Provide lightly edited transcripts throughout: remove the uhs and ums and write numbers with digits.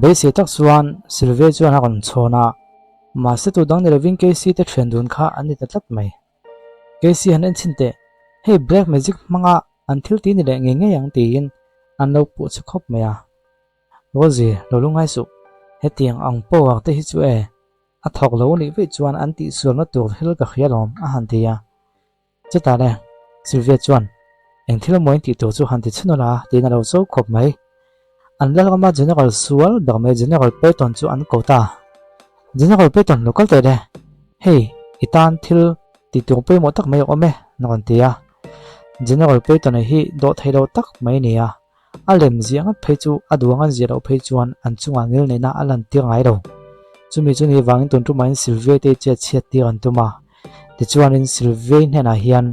Beisei tak chuan Sylvia chuan a rawn chhawn a, mahse tu dang ni lovin Casey te thian dun kha an ni ta tlat mai. Casey han en chhin teh, hei black magic hmanga an thil ti ni leh ngei ngei ang tiin an lo puh che khawp mai a. Rosie, lo lungngai suh, hetiang ang power te hi chu e, a thawk lo nih veih chuan an tihsualna tur thil ka hria lawm a han ti a. Chutah le, Sylvia chuan, Eng thil maw in tih tur chu han ti chhun ula, tiin a lo cho khawp mai. An lalrama General sual ber mai General Peyton chu an ko ta. General Peyton lo kal teh le, hei i tan thil tih tur pawimawh tak mai a awm e, a rawn ti a. General Peyton-a hi dawh thei lo tak mai a ni a. A lem ziah ngat phei chu a duang an ziah loh phei chuan an chungah ngil neihna a lan tir ngai lo. Chumi chu ni vangin tun tumah Sylvia te chet chhiat tir an tum a. Tichuanin Sylvia hnenah hian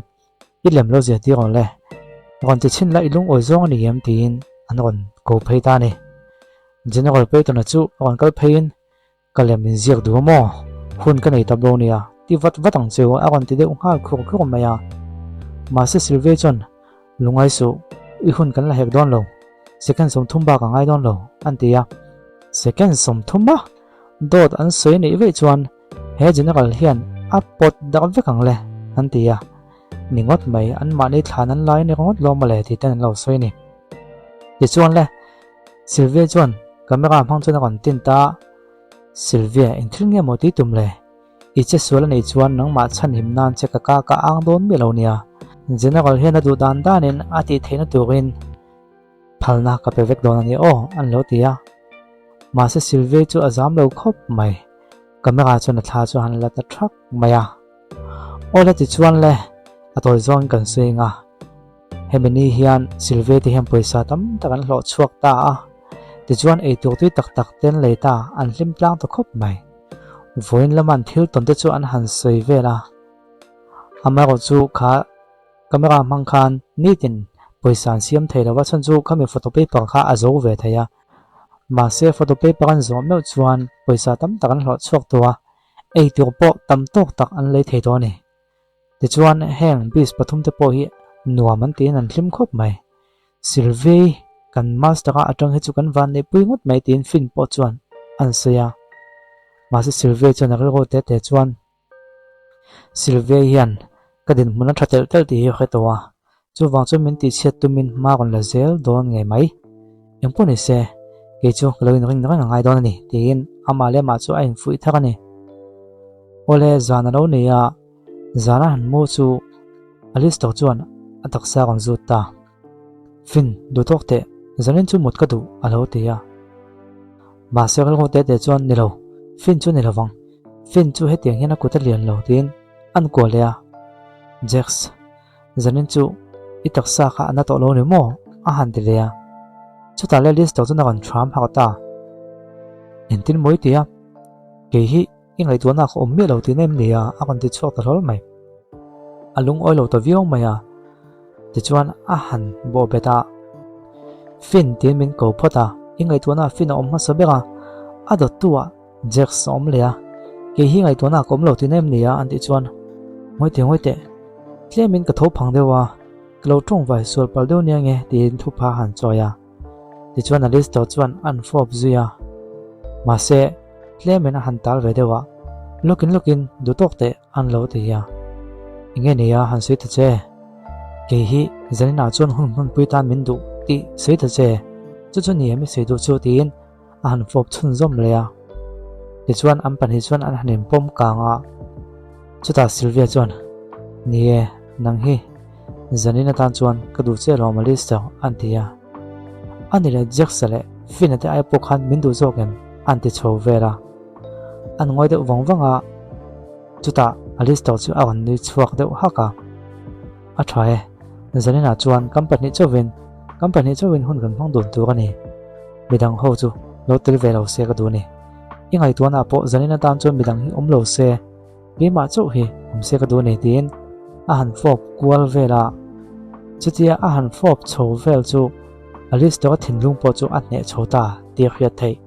i lem lo zia tir awle, rawn ti chhin la i lungawi zawng a ni em tiin an rawn ko phei ta a ni. General Peyton-a chu a rawn kal pheiin Ka lem in ziak duh a maw? Hun ka nei ta bo nia, ti vat vat ang cheu a rawn ti deuh nghal khur khur mai a. Mahse Sylvia chuan, Lungai suh, i hun kan la hek dawn lo. Second 30 bak a ngai dawn lo, an ti a. Second 30 a? Dawt an sawi neih veih chuan he General hian a pawt darh vek ang le, an ti a. Ni ngawt mai, anmahni thlan an lai ni ringawt lo mawle tih ten an lo sawi a ni. Tichuan le, Sylvia chuan camera hmang chuan a rawn tin ta a, Sylvia, eng thil nge maw tih tum le? I che sual a nih chuan nangmah chhanhim nan che ka ka ka ang dawn miah lo nia. General hian a duh dan danin a tih theihna turin phalna ka pe vek dawn a ni aw, an lo ti a. Mahse Sylvia chu a zam lo khawp mai. Camera chuan a thla chu a han la ta thak mai a. Aw la tichuan le, a tawi zawngin kan swing a. Hemi ni hian Sylvia te hian pawisa tam tak an hlawh chhuak ta a, tichuan eitur tui tak tak te an lei ta, an hlim tlang ta khawp mai. Vawiin lama an thil tawn te chu an han sawi vel a, amaherawh chu kha camera hmang khan nitin pawisa an siam thei lo va, chhan chu khami photo paper kha a zo ve thei a, mahse photo paper an zawh meuh chuan pawisa tam tak an hlawh chhuak tawh a, eitur pawh tam tawk tak an lei thei tawh a ni. Tichuan, heng beast pathumte pawh hi nuam an tiin an hlim khawp mai. Sylvie, kan master-a atang hi chu kan van neihpui ngawt mai tiin Finn pawh chuan an sawi a. Mahse Sylvie chuan a rilru te te chuan, Sylvie hian ka dinhmun a tha telh telh tih hi a hre tawh a, Chuvang chuan min tihchhiat tumin hma rawn la zel dawn ngei mai. Engpawh ni se, kei chu ka lo inring reng a ngai dawn a ni, tiin amah leh amah chu a infuih thar a ni. Awle, zan a lo nei a, zan a han mu chu Alistair chuan a taksa a rawn zut ta. Finn, duh tawk teh, zanin chu mut ka duh, a lo ti a. Mahse rilru teh teh chuan, Ni lo, Finn chu ni lovang. Finn chu hetiang hian a kut a lian lo, tiin an kuah leh a. Jax. Zanin chu i taksa kha a na tawh lo ni maw? a han ti leh a. Chutah leh Lister chuan a rawn thram harh ta. Engtin maw i ti a? Kei hi i ngaihtuahna ka awm miah lo tihna em ni a? a rawn ti chhuak ta hlawl mai. A lungawi lo ta viau mai a. Tichuan a han bawh bet a. Finn tiin min ko phawt a, i ngaihtuahna Finn a awm hmasa ber a, a dawttu ah Jax a awm leh a, kei hi ngaihtuahna ka awm lo tihna em ni a? an tih chuan, Ngawi teh ngawi teh, tlemin ka tho phang deuh a, ka lo tawng vai sual palh deuh nia nge tiin thupha a han chawi a. Tichuan Alistair chuan an fawp zui a, mahse tlemin a han tal ve deuh a, lawkin lawkin duh tawk teh an lo ti a. Enge ni a han sawi ta che? Kei hi zaninah chuan hun hmanpui tan min duh tih sawi ta che, chu chu ni em i sawi duh chu tiin a han fawp chhunzawm leh a. Tichuan an pahnih chuan an han inpawm kang a, chutah Sylvia chuan, Ni e, nang hi zanin atan chuan ka duh che alawm Alistair, an ti a. Ani leh Jax-a leh Finn-a te ai pawh khan min duh zawk em? an ti chho vel a. An ngawi deuh vang vang a, chutah Alistair chu a rawn nui chhuak deuh hak a. A tha e, zaninah chuan kan pahnih chauhin, kan pahnih chauhin hun kan hmang dun tur a ni. Midang ho chu lo tel ve lo se ka duh a ni. I ngaihtuahna pawh zanin atan chuan midang hi awm lo se, keimah chauh hi awm se ka duh a ni tiin a han fawp kual vel a. Chutia a han fawp chho vel chu Alistair-a thinlung pawh chu a hneh chho ta tih a hriat theih.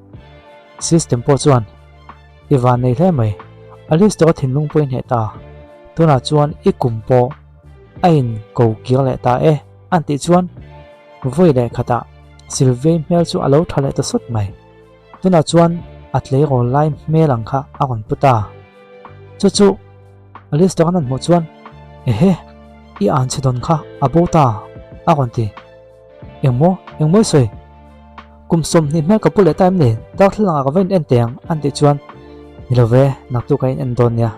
System pawh chuan I van nei hle mai, Alistair-a thinlung pawh i hneh ta, tunah chuan i kum pawh a in ko kir leh ta e an tih chuan vawi leh khatah Sylvie hmel chu a lo tha leh ta sawt mai. Tunah chuan a tleirawl lai hmel ang kha a rawn pu ta. Chu chu Alistair an han hmuh chuan, Ehe, i anchhe dawn kha a bo ta, a rawn ti. Engmaw, engmaw i sawi? Kum 20 hmel ka pu leh ta em ni? Darthlalang ah ka va in en teh ang, an tih chuan, Ni lo ve, naktuk a in en dawn nia.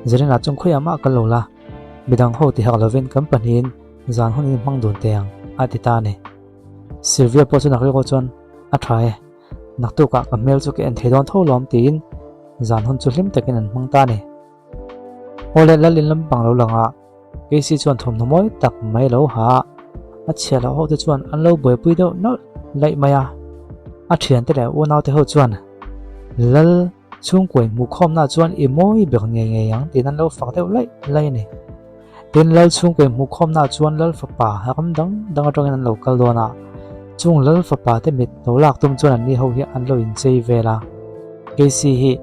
Zarina chung khawiah mah kal lo la, midang ho ti hak lovin kan pahnihin zan hun in hmang dun teh ang, a ti ta a ni. Sylvia pawh chu nakriak aw chuan, A tha e, naktukah ka hmel chu ka en thei dawn tho lawm tiin zan hun chu hlim takin an hmang ta a ni. Aw leh lal in lampang lo lang a, Casey chuan thawmhnaw mawi tak mai a lo ha a, a chhiah loh ho te chuan an lo buaipui deuh nawlh laih mai a. A thiante leh unaute ho chuan lal chhungkuai hmuhkhawmna chuan i mawi ber ngei ngei ang tiin an lo fak deuh laih laih a ni. Tin, lal chhungkuai hmuhkhawmna chuan lal fapa ram dang dang atangin an lo kal dawn a, chung lal fapa te mit lo lak tum chuan anni ho hi an lo inchei vel a. Casey hi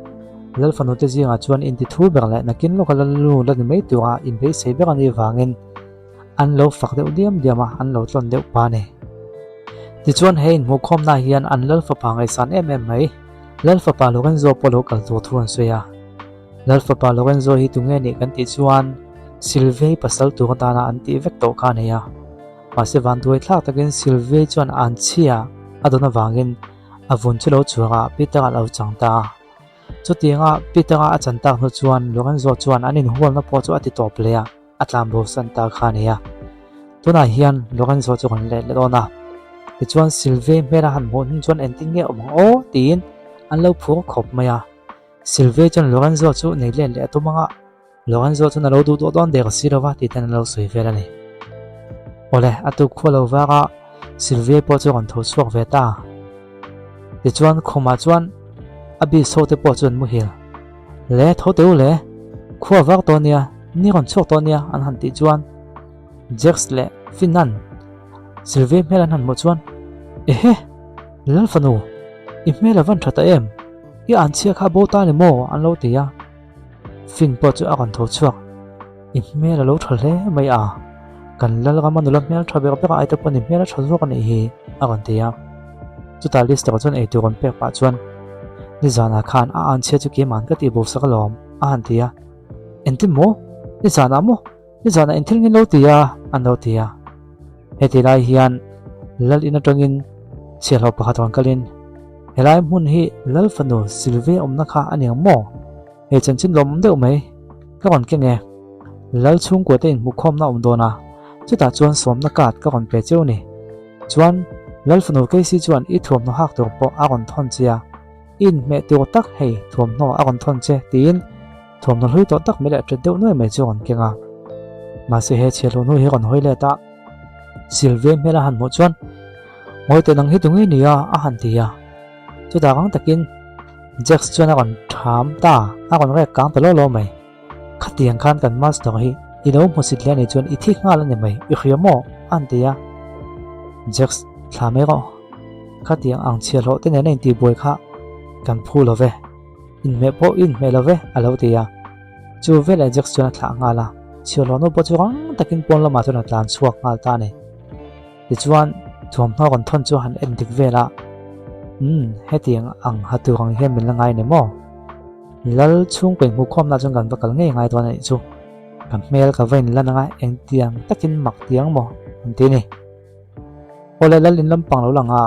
lal fanu te zingah chuan inti thu ber leh nakin lawka lal lu la ni mai tura inbeisei ber a nih vangin an lo fak deuh diam diam a, an lo tlawn deuh pa a ni. Tichuan he inhmuhkhawmna hian an lal fapa ngaihsan em em mai, lal fapa Lorenzo pawh lo kal tur thu an sawi a. Lal fapa Lorenzo hi tunge nih kan tih chuan Silviai pasal tur atana an tih vek tawh kha a nei a. Mahse vanduai thlak takin Silviai chuan an chhia a dawn avangin a vun chu lo chhuak a, Peter-a lo chang ta a. Chutianga Peter-a a chan tak hnu chuan Lorenzo chuan an inhualna pawh chu a ti tawp leh a, a tlan bo san ta kha a nei a. Tunah hian Lorenzo chu kan let leh dawn a. Tichuan Silviai hmel a han hmuh hnu chuan engtin nge awm ang aw tiin an lo phur khawp mai a. Silvia chuan Lorenzo chu nei let leh a tum ang a, Lorenzo chuan a lo duh duh dawn der si lo va tih ten an lo sawi vel a ni. Awle, a tuk khua lo vak a, Silvia pawh chu a rawn tho chhuak ve ta. Tichuan khumah chuan a bis ho te pawh chu an muhil. Le, tho teh u le, khua vak tawh nia, ni rawn chhuak tawh nia an han tih chuan Jax leh Finn-a'n Silvia hmel an han hmuh chuan, Ehe! Lal fanu, i hmel a van tha ta em? I an chhia kha bo ta ni maw? an lo ti a. Finn pawh chu a rawn tho chhuak. I hmel a lo tha hle mai a, kan lal rama nula hmel tha ber ber ai te pawn i hmel a tha zawk a nih hi, a rawn ti a. Chutah Lister chuan eitur rawn pek pah chuan, Nizanah khan a an chhia chu keimah an ka tih bo sak alawm, a han ti a. Engtin maw? Nizanah maw? Nizanah engthil ngin lo ti a? an lo ti a. Heti lai hian Lal in atangin chhiahhlawh pakhat rawn kalin, Helai hmun hi Lal fanu Sylvia awmna kha a ni ang maw? Hei chanchin lawmawm deuh mai ka rawn keng e. Lal chhungkua te inhmuhkhawmna awm dawn a, chutah chuan sawmna card ka rawn pe cheu ni. Chuan Lal fanu Casey chuan i thuamhnaw hak tur pawh a rawn thawn che a, I inhmeh tur tak hei thuamhnaw a rawn thawn che tiin thuamhnaw hlui tawh tak mai leh ṭet deuh nuai mai chu a rawn keng a. Mahse he chhiahhlawh hnu hi rawn hawi let a, Sylvia hmel a han hmuh chuan Ngawi teh nang hi tu ngei nia a han ti a. Chutah rang takin Jax chuan a rawn ṭham ta, a rawn rek kang ta law law mai. Khatiang khan kan master hi i lo hmusit hle anih chuan i thi nghal a ni mai, i hria maw? a han ti a. Jax, thla mai rawh. Khatiang ang chhiahhlawh te nena intihbuai kha kan phu lo ve, inhmeh pawh i inhmeh lo ve, a lo ti a. Chu veleh Jax chuan a thlah nghal a, chhiahhlawh nu pawh chu rang takin pawn lamah chuan a tlan chhuak nghal ta a ni. Tichuan, thuamhnaw rawn thawn chu han en dik vel a, Umm, hetiang ang ha tur ang hian min la ngai ni maw? Lal chhungkaw inhmuhkhawmna chuan kan va kal ngei ngai dawn a nih chu. Ka hmel ka va inlan anga engtiang takin mak tiang maw an ti ni. Awle Lal in lampang lo lang a,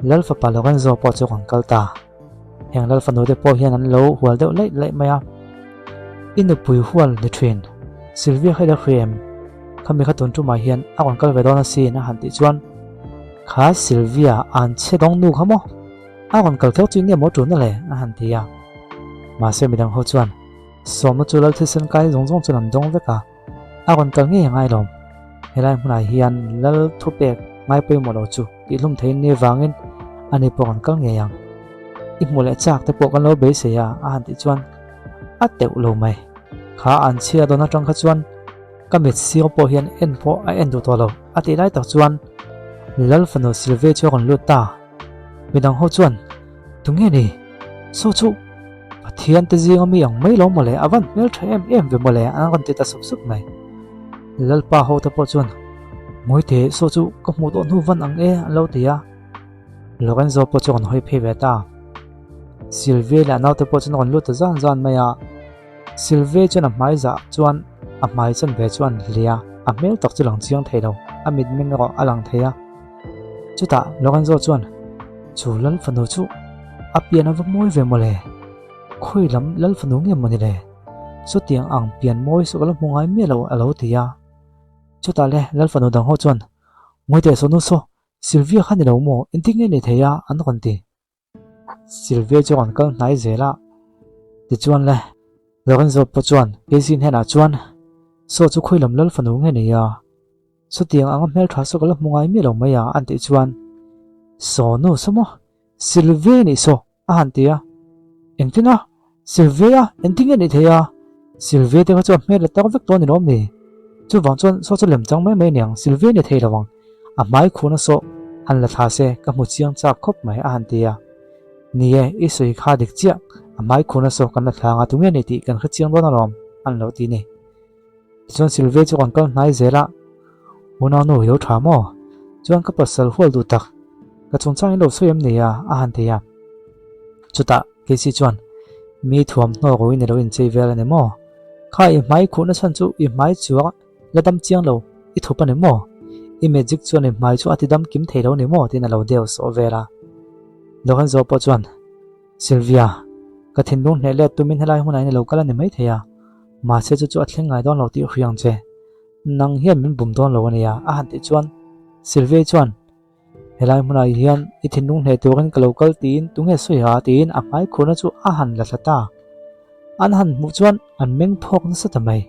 Lal fapa Lorenzo pawh chu kan kal ta. Heng Lal fanu te pawh hian an lo hual deuh laih laih mai a. I nupui hual ni thin, Sylvia kha i la hria em? Khami kha tun tumah hian a rawn kal ve dawn asin a han tih chuan, Kha Sylvia an chhe dawng nu kha maw? A rawn kal kher chu nge maw tuna le? a han ti a. Mahse midang ho chuan sawmna chu lal thisen kai zawng zawng chuan an dawng vek a, a rawn kal ngei a ngai lo. Helai hmunah hian lal thupek ngai pawimawh lo chu tihhlum theiin ni vangin ani pawh rawn kal ngei ang. I hmuh leh chak te pawh kan lo beisei a, a han tih chuan a teuh lo mai. Kha an chhia dawn atang kha chuan ka mit sir pawh hian en pawh a en duh tawh lo a tih lai tak chuan lal fanu Sylvia chu a rawn lut ta. Midang ho chuan, Tunge ni? Saw chu Pathian te zinga mi ang mai lo mawle, a van hmel tha em em ve mawle an rawn ti ta sup sup mai. Lalpa ho te pawh chuan, Ngawi teh, saw chu ka hmuh tawh hnu van ang e an lo ti a. Lorenzo pawh chu rawn hawi phei ve ta. Sylvia leh a naute pawh chuan a rawn lut ta zan zan mai a. Sylvia chuan a hmai zah chuan a hmai chanve chu an hliah a, a hmel tak chu lang chiang thei lo, a mitmeng erawh a lang thei a. Chutah Lorenzo chuan, Chu lal fanu chu a pian a va mawi ve mawle, khawi lam lal fanu nge mawni le? Chutiang ang pian mawi saw ka la hmu ngai miah lo a lo ti a. Chutah le lal fanu dang ho chuan, Ngawi teh saw nu saw, Sylvia kha ni lo maw, engtin nge ni thei a? an rawn ti. Sylvia chu rawn kal hnai zel a, tichuan le Lorenzo pawh chuan Casey hnenah chuan, Saw chu khawi lam lal fanu nge nei a? Chutiang anga hmeltha saw ka la hmu ngai miah lo mai a an tih chuan, Saw nu saw maw? Sylvia nih saw a han ti a, Engtin a? Sylvia engtin nge nih thei a? Sylvia te kha chu a hmel la tak vek tawh a ni lawm ni? Chuvang chuan saw chu lem chang mai mai aniang, Sylvia ni thei lo ang. A hmai khuna saw han la thla se ka hmu chiang chak khawp mai a han ti a. Ni e, i sawi kha dik chiah, a hmai khuna saw kan la thla anga tunge ni tih kan hre chiang dawn alawm an lo ti ni. Tichuan Sylvia chu kan kal hnai zel a, Unau nu i lo tha maw? Chuan ka pasal hual duh tak, ka chungchang in lo sawi em ni a? a han ti a. Chutah Casey chuan, Mi thuamhnaw ruin i lo inchei vel a ni maw? Kha i hmai khuhna chhan chu i hmai chuak la dam chiang lo, i thup a ni maw? I magic chuan i hmai chu a ti dam kim thei lo ni maw? tiin a lo deu sawh vel a. Lorenzo pawh chuan, Sylvia, ka thinlung hneh let tumin helai hunah in i lo kal a ni maithei a, mahse chu chu a thleng ngai dawn lo tih hria ang che. Nang hian min bum dawn lo a nia, a han tih chuan Sylvia chuan, Helai hmunah hian i thinlung hneh turin ka lo kal tiin tunge sawi ha? tiin a hmai khurna chu a han la thla ta. An han hmuh chuan an meng phawk nasa ta mai.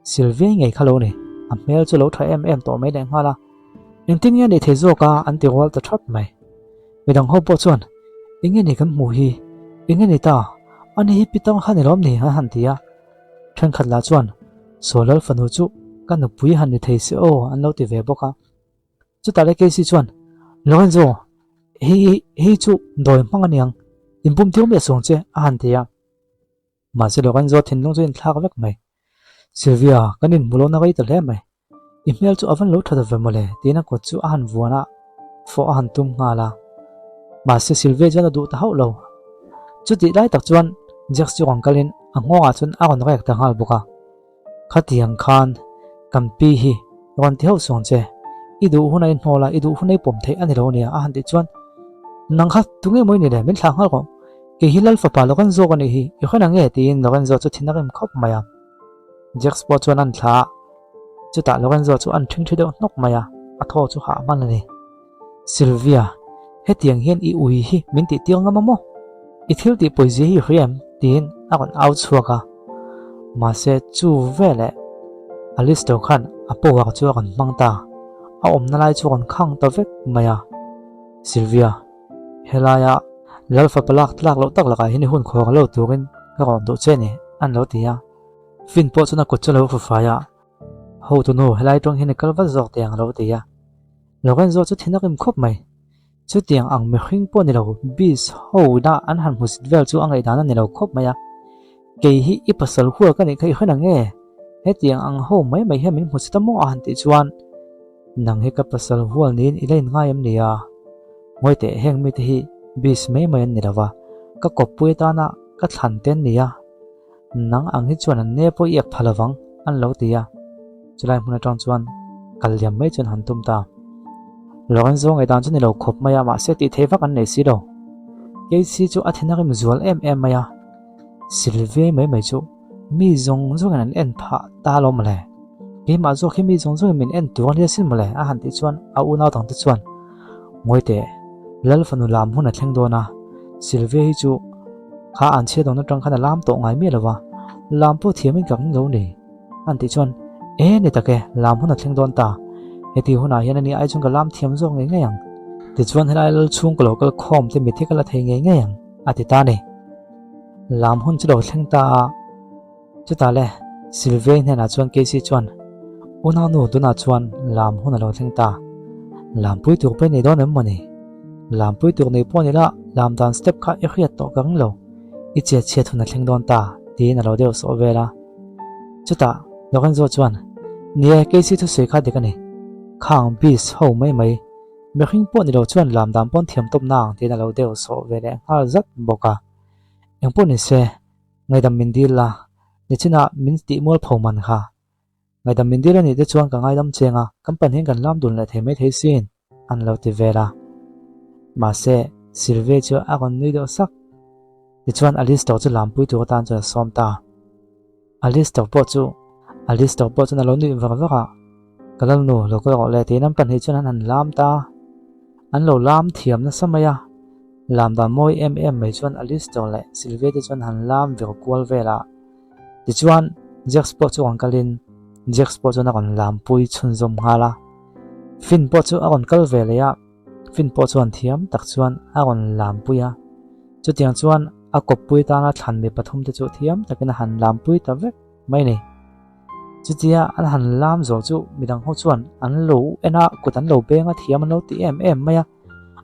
Sylvia ngei kha lo ni, a hmel chu lo tha em em tawh mai leh nghal a. Engtin nge a nih thei zawk a? an ti rual ta thap mai. Midang ho pawh chuan, Enge ni kan hmuh hi? Enge ni ta? Ani hi Peter kha ni lawm ni? an han ti a. Thenkhat lah chuan, Saw Lal fanu chu ka nupui han ni thei se aw an lo ti ve bawk a. Chutah le Casey chuan, Lorenzo, hei hei chu dawi hmang aniang, inpum tir miah suang che a han ti a. Mahse Lorenzo thinlung chu a inthlak vek mai. Sylvia, kan inhmu lohna rei ta hle mai. I hmel chu a van lo tha ta ve mawle tiin a kut chu a han vuan a, fawh a han tum nghal a. Mahse Sylvia chuan a duh ta hauh lo. Chutih lai tak chuan Jax chu rawn kalin a nghawngah chuan a rawn rek ta nghal bawk a. Khatiang khan kan pi hi rawn ti hauh suang che, i duh hun a i hnawl a, i duh hun a i pawm theih a ni lo ania a han tih chuan Nang kha tunge maw i ni le min thlah nghal rawh, kei hi Lal fapa Lorenzo ka nih hi, i hrawn ang nge tiin Lorenzo chu thin a rim khawp mai a. Jax pawh chuan an thlah a, chutah Lorenzo chu an ṭhingṭhi deuh hnawk mai a, a thaw chu hah hman a ni. Sylvia, hetiang hian i ui hi min tih tir ngam a maw? I thil tih pawizia hi i hria em? tiin a rawn au chhuak a. Mahse chu veleh Alistair khan a power chu a rawn hmang ta, a awmna lai chu a rawn khang ta vek mai a. Sylvia, helaia Lal fapa lak tlak loh tak lakah hian i hun khawng lo turin ka rawn duh che ni, an lo ti a. Finn pawh chuan a kut chu a lo fufai a, Hotunu, helai tawng hian i kal vat zawk teh ang a lo ti a. Lorenzo chu thin a rim khawp mai. Chutiang ang mihring pawh ni lo, beast ho ina an han hmusit vel chu a ngaihdan a ni lo khawp mai a. Kei hi i pasal hual ka nih kha i hre nang e? Hetiang ang ho mai mai hian min hmusit a maw a han tih chuan, Nang hi ka pasal hual niin i la inngai em ni a? Ngawi teh heng mite hi beast mai mai an ni lo va, ka kawppui atana ka thlan te an ni a. Nang ang hi chuan an ne pawh i ek pha lovang, an lo ti a. Chulai hmun atang chuan kal liam mai chuan han tum ta. Lorenzo ngaihdan chu ni lo khawp mai a, mahse tih theih vak an nei si lo. Casey chu a thin a rim zual em em mai a, Sylvia mai mai chu mi zawng zawngin an en phah ta alawm mawle. Keimah zawk hi mi zawng zawngin min en tur a nia sin mawle a han tih chuan a unau dangte chuan, Ngawi teh, Lal fanu lam hun a thleng dawn a, Sylvia hi chu kha an chhiat dawn atang khan a lam tawh ngai miah lo va, lam pawh thiamin ka ring lo ni. An tih chuan, E ni tak e, lam hun a thleng dawn ta. Heti hunah hian ani ai chuan ka lam thiam zawk ngei ngei ang. Tichuan helai lal chhung ka lo kal khawm te mitthi ka la thei ngei ngei ang, a ti ta ni. Lam hun chu lo thleng ta a. Chutah le, Sylvia-i hnenah chuan Casey chuan, Unaunu tunah chuan lam hun a lo thleng ta. Lampui tur pawh i nei dawn em maw ni? Lampui tur nei pawh ni la, lam dan step kha i hriat tawh ka ring lo. I chet chhiat hun a thleng dawn ta, tiin a lo deuh sawh vel a. Chutah, Lorenzo chuan, Ni e, Casey thusawi kha dik a ni. Khang beast ho mai mai, mihring pawh ni lo chuan lam dan pawn thiam tawp nang, tiin a lo deuh sawh ve leh nghal zat bawk a. Engpawh ni se, ngaidam min dil la, nichinah min tih mualpho man kha. Ngaidam min dil a nih te chuan ka ngaidam cheng a, kan pahnihin kan lam dun leh thei mai thei sin, an lo ti vel a. Mahse, Sylvia chu a rawn nui deuh sak. Tichuan Alistair chu lampui tur atan chuan a sawm ta. Alistair pawh chu Alistair pawh chuan a lo nuih var var a, Ka lalnu, lo kal rawh le tiin an pahnih chuan an han lam ta. An lo lam thiam nasa mai a, lam dan mawi em em mai chuan Alistair leh Sylvia te chuan han lam vir kual vel a. Tichuan Jax pawh chu rawn kalin Jax pawh chuan a rawn lampui chhunzawm nghal a. Finn pawh chu a rawn kal ve leh a, Finn pawh chuan thiam tak chuan a rawn lampui a. Chutiang chuan a kawppui tana thlan mi pathumte chu thiam takin a han lampui ta vek mai a ni. Chutia an han lam zawh chu midang ho chuan an lo en a, kut an lo beng a, thiam an lo ti em em mai a.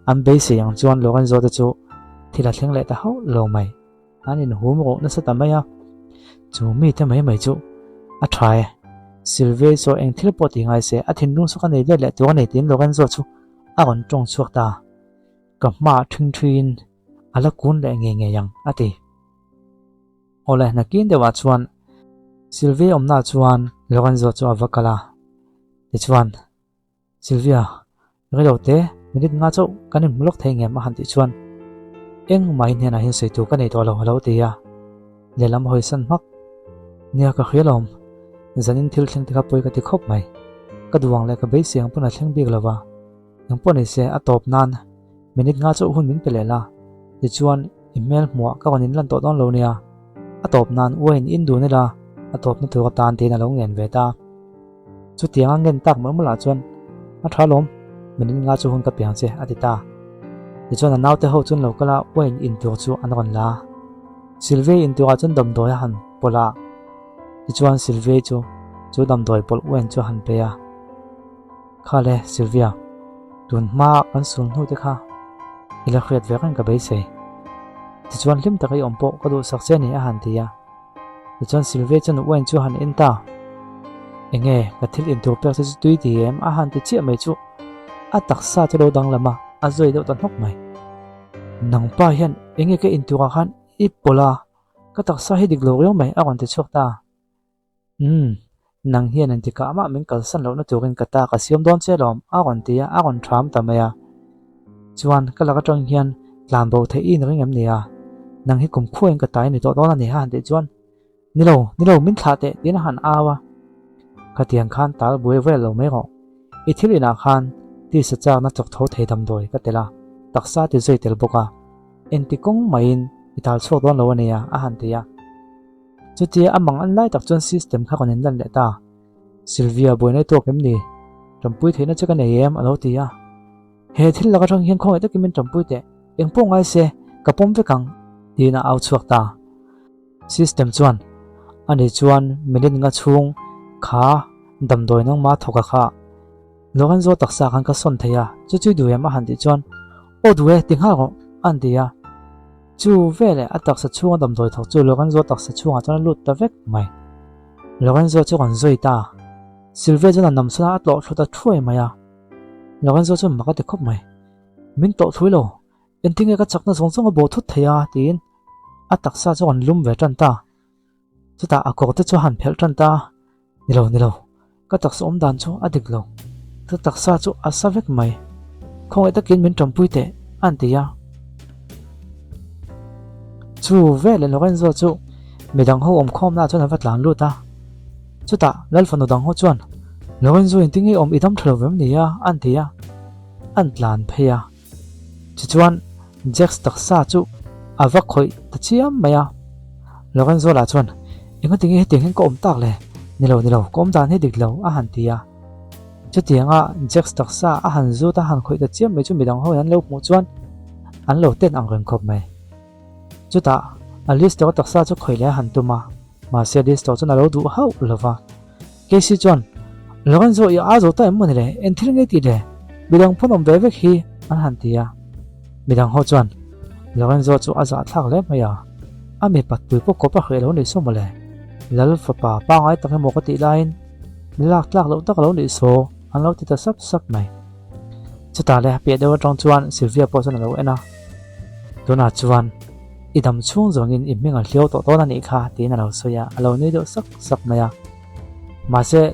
An beisei ang chuan Lorenzo te chu thil a thleng leh ta hauh lo mai. An inhum rawh nasa ta mai a, chu mite mai mai chu a tha e. Silvia saw eng thil pawh ti ngai se, a thinlung chu ka nei let leh tur a ni tiin Lorenzo chu a rawn tawng chhuak ta. Ka hmaah ṭhing ṭhuiin a la kun leh ngei ngei ang, a ti. Awle, nakin deuhah chuan Silvia awmnaah chuan Lorenzo chu a va kal a, tichuan, Silvia, Rilo te, minute nga chauh kan inhmu lawk thei ngem a han tih chuan engmah in hnenah hian sawi tur ka nei tawh lo a lo ti a, lehlam hawi san hmak. Nia ka hria lawm, zanin thil thleng te kha pawi ka ti khawp mai. Ka duang leh ka beisei ang pawn a thleng bik lo va, engpawh ni se a tawp nan minute nga chauh hun min pe leh la, tichuan i hmel hmuah ka rawn inlan tawh dawn lo nia, a tawp nan uain in dun ila a tawpna tur atan tiin a lo ngen ve ta. Chutianga ngen tak mawlh mawlhah chuan, A tha lawm, min in nga chu hun ka piang che, a ti ta. Tichuan a naute ho chuan lo kal a, wine in tur chu an rawn la. Sylvie in turah chuan damdawi a han pawlh a, tichuan Sylvie chu chu damdawi pawlh wine chu a han pe a. Khale, Sylvia, tun hma kan sul hnu te kha i la hriat ve reng ka beisei. Tichuan hlim taka i awm pawh ka duhsak che a ni, a han ti a. Tichuan Sylvia chuan wine chu a han en ta. Enge ka thil intur pek te chu tui ti em? A han ti chiah mai chu a taksa chu lo danglam a, a zawi deuh ta hnawk mai. Nangpa hian enge ka inturah khan i pawlh a, ka taksa hi dik lo riau mai a rawn ti chhuak ta. Umm, nang hian engtikah mah min kalsan lohna turin ka ta ka siam dawn che lawm, a rawn ti a, a rawn ṭham ta mai a. Chuan ka lak aṭang hian tlan bo theih i inring em ni a? Nang hi kum khuain ka tai ni tawh dawn a ni a han tih chuan, Ni lo, ni lo, min thlah teh tiin a han au a. Khatiang khan tal buai vel lo mai rawh. I thil inah khan tisa chakna chawk tho thei damdawi ka tel a, taksa ti zui tel bawk a. Engti kawng maiin i tal chhuak dawn lo a nia, a han ti a. Chutia a mang an lai tak chuan system kha rawn inlan leh ta. Sylvia buaina i tawk em ni? Ṭampui theihna che ka nei em? a lo ti a. He thil lak aṭang hian khawngaih takin min ṭampui teh, eng pawh ngai se, ka pawm vek ang, tiin a au chhuak ta. System chuan, Ani chuan minute nga chhung kha damdawi nangma thawk a kha. Lorenzo taksa khan ka sawn thei a, chu chu i duh em? a han tih chuan, Aw duh e, ti nghal rawh, a han ti a. Chu veleh a taksa chhunga damdawi thawk chu Lorenzo taksa chhungah chuan a lut ta vek mai. Lorenzo chu rawn zui ta. Silvia chuan a namsawn a, a tlawh thlu ta thuai mai a. Lorenzo chuan mak a ti khawp mai. Min tlawh thlui lo, engtinge ka chakna zawng zawng a bo thut thei a? tiin a taksa chu a rawn lum ve tan ta. Chutah a kawr te chu a han phelh tan ta a, Ni lo, ni lo, ka taksa awm dan chu a dik lo. Ka taksa chu a sa vek mai. Khawngaih takin min ṭampui teh, a han ti a. Chu veleh Lorenzo chu midang ho awmkhawmnaah chuan a va tlan lut a. Chutah Lal fanu dang ho chuan, Lorenzo engtin nge awm i dam ṭha lo vem ni a? a han ti a. An tlan phei a. Tichuan Jax taksa chu a va khawih ta chiam mai a. Lorenzo lah chuan, Engati nge hetiang hian ka awm tak le? Ni lo, ni lo, ka awm dan hi dik lo, a han ti a. Chutianga Jax taksa a han zut a han khawih ta chiam mai chu midang ho in an lo hmuh chuan an lo ten ang reng khawp mai. Chutah Alistair taksa chu khawih leh a han tum a, mahse Alistair chuan a lo duh hauh lo va. Casey chuan, Lorenzo i a zo ta em mawni le? Eng thil nge tih le? Midang pawn awm ve vek hi, an han ti a. Midang ho chuan, Lorenzo chu a zahthlak hle mai a, a mipat pui pawh kawp a hreh lo nih saw mawle. Lal fapa pangai tak emaw ka tih laiin mi lak tlak loh tak a lo nih saw, an lo ti ta sap sap mai. Chutah le piah deuh atang chuan Sylvia pawh chuan a lo en a, tunah chuan. I dam chhung zawngin i hming a hliau tawh dawn a nih kha, tiin a lo sawi a, a lo nui deuh sak sak mai a. Mahse,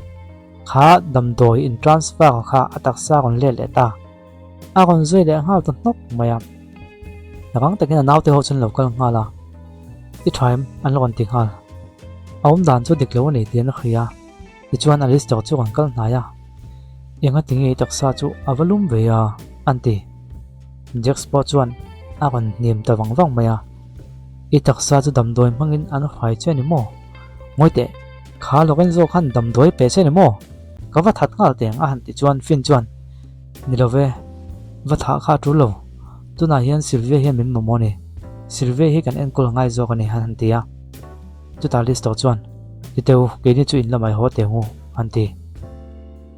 kha damdawi in transfer kha a taksa a rawn let leh ta. A rawn zui leh nghal ta hnawk mai a. Rang takin a naute ho chu an lo kal nghal a, I tha em? an rawn ti nghal. A awm dan chu dik lo a ni tih an hria a, tichuan Alistair chu rawn kal hnai a, Enga tinge i taksa chu a va lum ve a? an ti. Jax pawh chuan a rawn hnim ta vang vang mai a, I taksa chu damdawi hmangin an hrai che a ni maw? Ngawi teh, kha Lorenzo khan damdawi pe che a ni maw? Ka va that nghal teng a han ti chuan Finn chuan, Ni lo ve, va thah kha a tul lo. Tunah hian Sylvia hian min mamawh a ni. Sylvia hi kan enkawl ngai zawk a ni han han ti a. Chutah Lister chuan, Ti teu, keini chu in lamah i haw teh ngu, an ti.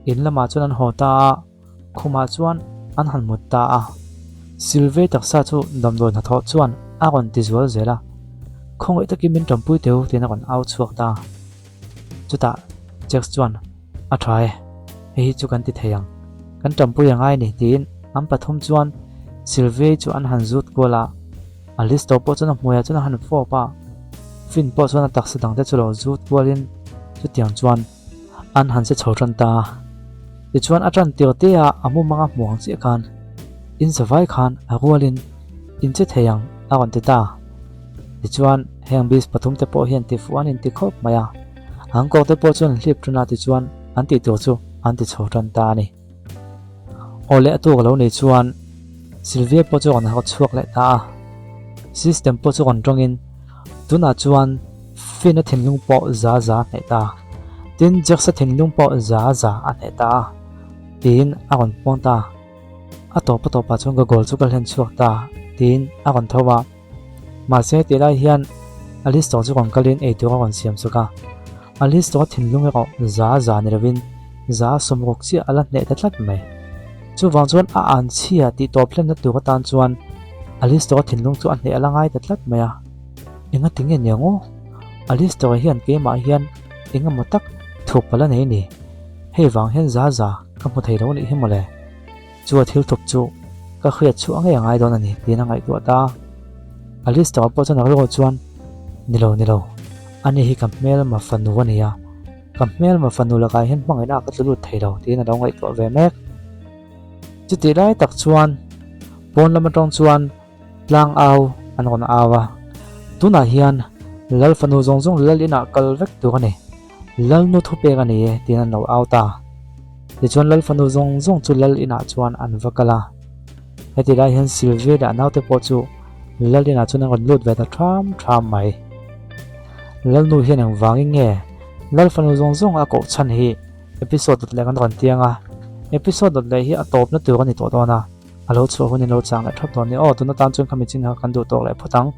In lamah chuan an haw ta a, khumah chuan an han mut ta a. Sylvia taksa chu damdawi hnathawh chuan a rawn ti zual zel a. Khawngaih takin min tanpui teu tiin a rawn au chhuak ta. Chutah Jax chuan, A tha e, hei hi chu kan ti thei ang. Kan tanpui a ngai ni tiin an pathum chuan Sylvie chu an han zut kual a. Alisto pawh chuan a hmuiah chuan a han fawp a, Finn pawh chuan a taksa dangte chu lo zut kualin chutiang chuan an han che chho tan ta a. Tichuan a tan tir te a a mumang a hmuh ang chiah khan in zavai khan a rualin in che thei ang a rawn ti ta. Tichuan heng beast pathum te pawh hian tifuh an inti khawp mai a. An kawr te pawh chuan hlip tan a tichuan an tih tur chu an ti chho tan ta a ni. Aw leh a tuk a lo nih chuan Sylvia pawh chu a rawn harh chhuak leh ta a. System pawh chu rawn tawngin tunah chuan Finn-a thinlung pawh za za a hneh ta. Tin, Jax-a thinlung pawh za za a hneh ta a tiin a rawn puang ta. A tawp a tawpah chuan ka goal chu ka hlen chhuak ta tiin a rawn tho a. Mahse tih lai hian Alistair chu rawn kalin eitur a rawn siam chuk a. Alistair thinlung erawh za za ni lovin za sawmruk chiah a la hneh ta tlat mai. Chuvang chuan a an chhia tih tawp hlenna tur atan chuan Alistair thinlung chu a hneh a la ngai ta tlat mai a. Enga tinge niang aw? Alistair hian keimah hian engemaw tak thup a la nei ni. Hei vang hian za za ka hmu thei lo nih hi mawle. Chu a thil thup chu ka hriat chhuah ngei a ngai dawn a ni tiin a ngaihtuah ta a. Alistair pawh chuan a rilru chuan, Ni lo, ni lo, ani hi ka hmelma fanu a ni a, ka hmelma fanu lakah hian hmangaihna ah ka tlu lut thei lo tiin a lo ngaihtuah ve mek. Chutih lai tak chuan pawn lam atang chuan tlang au an rawn au a, tunah hian Lal fanu zawng zawng Lal inah kal vek tur a ni. Lalnu thupek a ni e tiin an lo au ta. Tichuan Lal fanu zawng zawng chu Lal inah chuan an va kal a. Heti lai hian Sylvia leh a naute pawh chu Lal inah chuan an rawn lut ve ta ṭham ṭham mai. Lalnu hian engvangin nge Lal fanu zawng zawng a koh chhan hi episode dawt leh kan rawn tiang a. Episode dawt leh hi a tawpna tur a ni tawh dawn a, a lo chhuah hunin lo chang leh ṭhap dawn ni. Aw, tuna tan chuan khami chin kha kan duh tawk leh phawt ang.